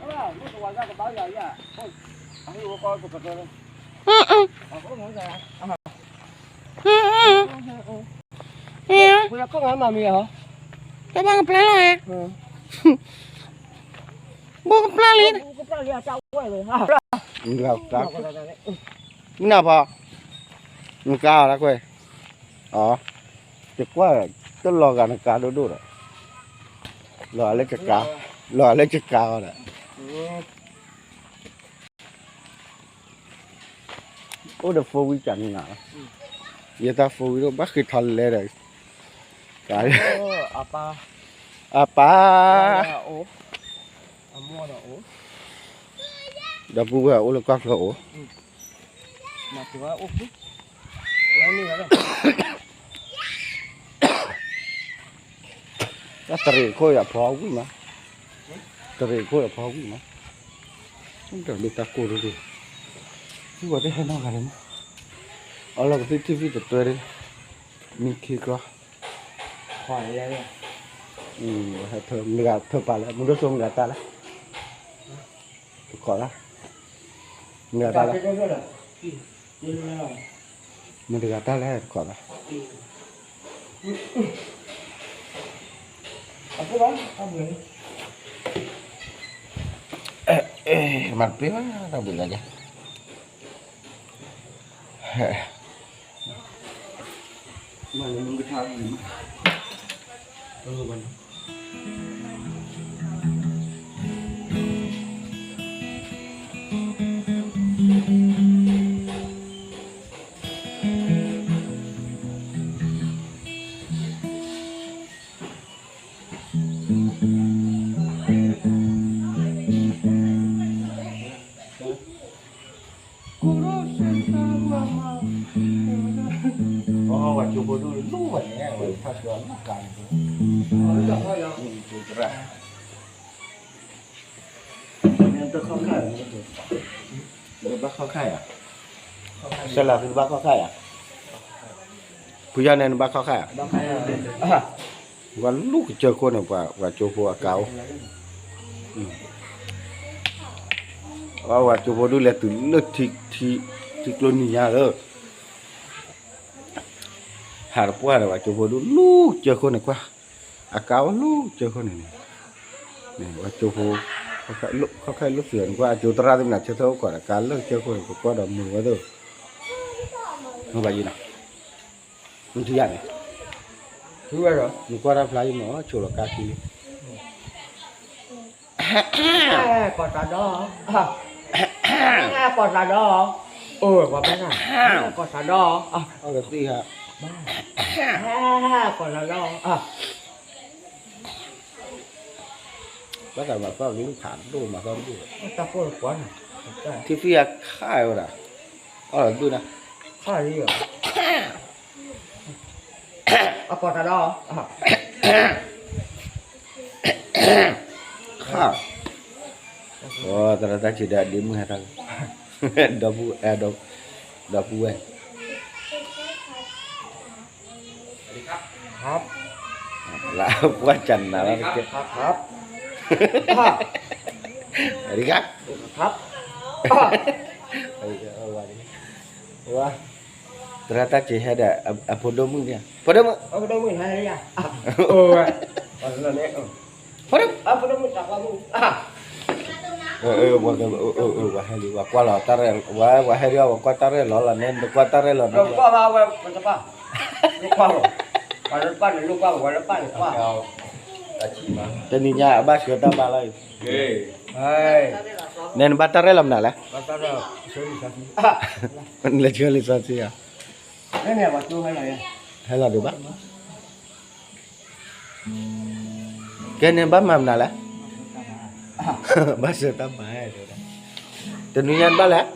အင်းအင်း အင်းအင်း တဘၣ်ကပျၢ်လီၤဧါ, ဘိကပျၢ်လံ, မုၢ်နၤဖီ, နကါအီၤတၢ်ကွဲ, အ, ယကွၢ်, တလီၤဂာ်နကါဒိၣ်ဒိၣ်ဒီး, လီၤဂာ်လၢယကါ, လီၤဂာ်လၢယကါအီၤဒီး အိၣ်ဒီး four wheel ကနၤ, ယတၢ် four wheel ဒိၣ် ဘၣ်ဃ့ထီလဲဒီး, အပၢ်, ဒီပုၢ်ဝဲၢ်အိၣ်လၢကွၢ်ဖျိအိၣ်, တၢ်တရံးခိၣ်အဖီဝံၣ်မး, တရံးခိၣ်အဖီဝံၣ်မး, ဒီးမ့ၢ်တၢ်ကိၢ်ဒိၣ်ဒိၣ်, သံဝဲတဟဲနီတဂၤလၢၤမး, အလီၢ်ကသံၣ်ထံၣ်သံၣ်တတွဲဒၣ်, မံခံကျီ, မတဂၤထၢပာ်လၢ မုၢ်ဒိၣ်စိမတဂၤတၢ်လဲၣ်, တခိးလၢ, မတဂၤတၢ်လဲၣ်, မတဂၤတၢ်လဲၣ်တခိးလၢ, မၤတပ့ၢ်ဘၣ်တၢ်ဘှံးလၢကဲ ဘၣ်ခီခါယၤ, စဲလၤသုဘၣ်ခီခါယၤ, ဖုယီၢ်န့ၣ်နဘၣ်ခီခါယၤ, ပှၤလူၢ်ကစၢၢ်ခိၣ်န့ၣ် ပှၤကၠိဖိအကါအိၣ်, ပှၤကၠိဖိဒုးလဲၤတုၤလၢ ထံကျိနံၤညါဧၢ, ဟးတပှၢ်ဒီး ပှၤကၠိဖိဒုးလူၤကၢဃိန့ၣ်ကွၢ်, အကါအိၣ်လူၤကၢဃိန့ၣ်န့ၣ်, ပှၤကၠိဖိ ခီခဲအံၤလိာ်သံးန့ၣ်ကွၢ် အကၠိသရၣ်သ့ၣ်မနုၤ ဆၢထၢၣ်အိၣ်ခိးဒီးကါလၢကၢဃိန့ၣ် ပကွၢ်ဒီးမုာ်ဝဲသ့ၣ်, မ့ၢ်ဘၣ်ယံၤနီၤ, မ့ၢ်ထံၣ်ယၤန့ၣ်, ထံၣ်ဝဲဒီး နကွၢ်တၢ်ဖျါယံၤမး ဆိးလီၤကါခံလံ ကီၢ်သးဒီ, ကီၢ်သးဒီ, အိၣ်ဝဲပှၤဘၣ်နၤ, ကီၢ်သးဒီ, အကသံၣ်ဟး, ကီၢ်သးဒီ, ဘၣ်သးမၤသီၣ်ကလုၢ်ဖးဒိၣ်မၤသီၣ်ဒိၣ်, တၢ်ပိၢ်တကွၢ်နၤ, ထံဖံၣ်အခါဝဲဒၣ်, အီၣ်လီၤဒုၣ်နၤ, ခါလံ, အကီၢ်သးဒီ ခါ, သရၣ်တၢ်ဆံးဒီးအဒ့မုၢ်ဟဲထီၣ်လံ, ဒီပုၢ်ဝဲၢ်, လၢ ပှၢ်ကနၤလၢတကဲ, အဒံးခါ, သရၣ်တၢ်ဆံးဟဲဒီး အဖိဒိၣ်မုၣ်န့ၣ်, ဖိဒိၣ်မုၣ်, ဖိဒိၣ်မုၣ်, ပှၤဟဲလံ ပှၤကွၢ်လီၤတၢ်ရဲၣ်, ပှၤဟဲလံ ပှၤကွၢ်တၢ်ရဲၣ်လီၤလီၤန့ၣ် နကွၢ်တၢ်ရဲၣ်လီၤန့ၣ်, တနံၤညါအဘၣ်ဆှၢတၢ်ဘါလီၤအံၤ, န့ၣ်နဘၣ်တၢ်ရဲၣ်လီၤမနုၤလဲၣ်, နလဲၤဆှၢလံာ်စီဆှံဧါ, ဟဲလီၤဒံးဘၣ် ကဲန့ၣ်ဘၣ်မၤမနုၤလဲၣ်, ဘၣ်ဆှၢတၢ်ဘါ, တနွံညါနဘၣ်လဲၣ်,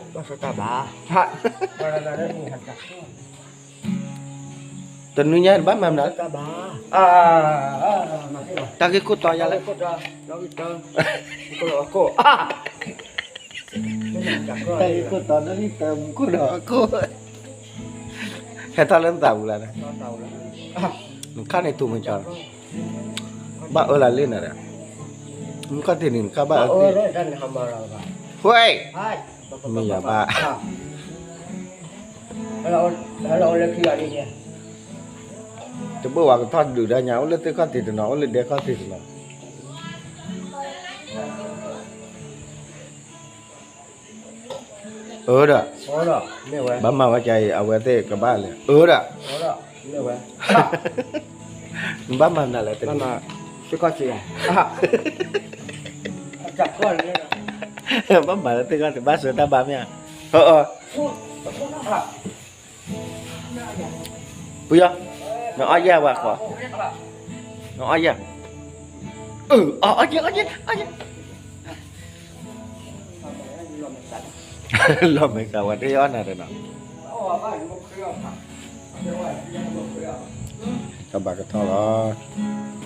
တနွံညါနဘၣ်မၤမနုၤလဲၣ်, တၢ်ဂ့ၢ်ခိၣ်တီယါလဲၣ်, တၢ်ဂ့ၢ်ခိၣ်တီနီၣ်ဂံၢ်တၢ မူခိၣ်ဒီးအခိၣ်, ဟဲထီၣ်လၢနသးပူၤလၢ်န့ၣ်, နခါန့ၣ်ထူၣ်မုာ်ကၠီ, ဘၣ်အၢလၢ်လၢနၤဒီး, နခါတ့ၢ်န့ၣ် နခါဘၣ်အၢတ့ၢ်, ဝဲ, မ့ၢ်ယၤဘၣ်, တဘၣ်ဝဲကထီၣ်ဒုးဒီးညါ အိၣ်လၢသ့ၣ်ခီၣ်ထံးတနီၤ အိၣ်လၢဒဲခီၣ်ထံးတနီၤ အၢဒီး, ဘၣ်မၤဝဲကါအံၤ အဝဲသ့ၣ်ကဘၣ်လဲၤအၢဒီး, ဘၣ်မၤနၤလဲၣ်တနံၤ, ဘၣ်မၤလၢသ့ၣ်ခီၣ်ထံး ဘၣ်ဆှၢတၢ်ဘါမ့ၢ်ဧါ, ပယီၤ, နအီၣ်ယဲၢ်ဝဲဃီ, နအီၣ်ယဲၢ်, အီၣ်ယဲၢ်, အီၣ်ယဲၢ်, လီၤမဲာ်သးဝဲတအီၣ်နၤဒီးနီၤ, တၢ်ဘါကထီၣ်လီၤ.